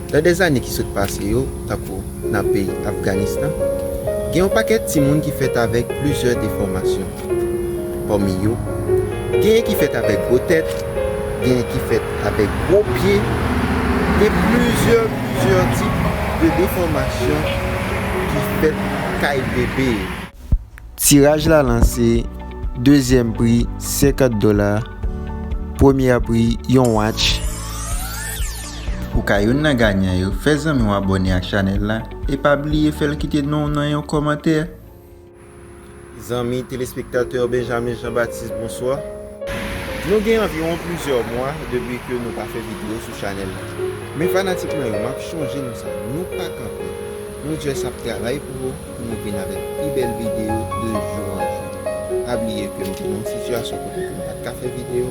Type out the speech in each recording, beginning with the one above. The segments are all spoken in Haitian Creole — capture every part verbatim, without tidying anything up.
Nan dèzane ki sot pase yo, tankou nan peyi Afganistan, gen yon pakèt timoun ki fèt avèk plizyè defòmasyon. Pami yo, genyen ki fèt avèk gwo tèt, genyen ki fèt avèk gwo pye, gen plizyè, plizyè tip de defòmasyon ki fèt kay bebe. Tiraj la lanse, dezyèm pri senkant dola, premyè pri yon watch. Ou ka youn nan ganyan yo, fè zanmi w abòne ak chanèl la, e pa bliye fè l kite non w nan yon kòmantè. Zanmi telespektatè Benjamin Jean Baptiste, bonswa. Nou gen anviwon plizyè mwa depi ke nou pa fè videyo sou chanèl la. Men fanatik mwen yo, m ap chonje nou sa, nou pa kanpe. Nou just ap travay pou ou, pou nou vin avèk pi bèl videyo de jou an jou. Pa bliye ke m te nan yon sitiyasyon kote ke m pa t ka fè videyo,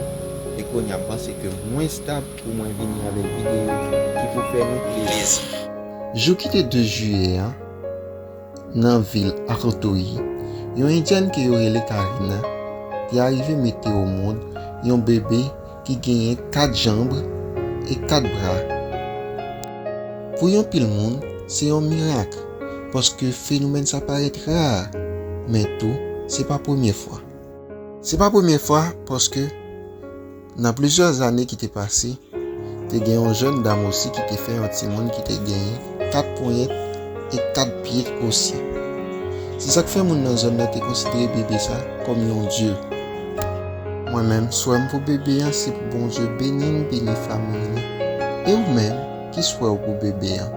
e kounye a m panse ke mwen stab pou mwen vini avèk videyo ki pou fè nou plezi. Jou ki te de jiyè an, nan vil Artoyi, yon endyèn ke yo rele Karina te arive mete o mond yon bebe ki genyen kat janb e kat bra. Pou yon pil moun, se yon mirak, paske fenomèn sa parèt ra, men tou, se pa premye fwa. Se pa premye fwa, paske nan plizyè zane ki te pase, te gen yon jèn dam osi ki te fè yon timoun ki te genyen kat ponyèt e kat pye osi. Se sa k fè moun nan zòn nan te konsidere bebe sa kòm yon dye. Mwen menm, swè m pou bebe an, se pou Bondye beni m, beni fanmi li. E ou menm, ki swè w pou bebe an?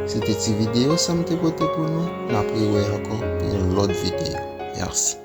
Se te ti videyo sa m te pote pou nou, n ap rewè ankò pou yon lòt videyo. Mèsi.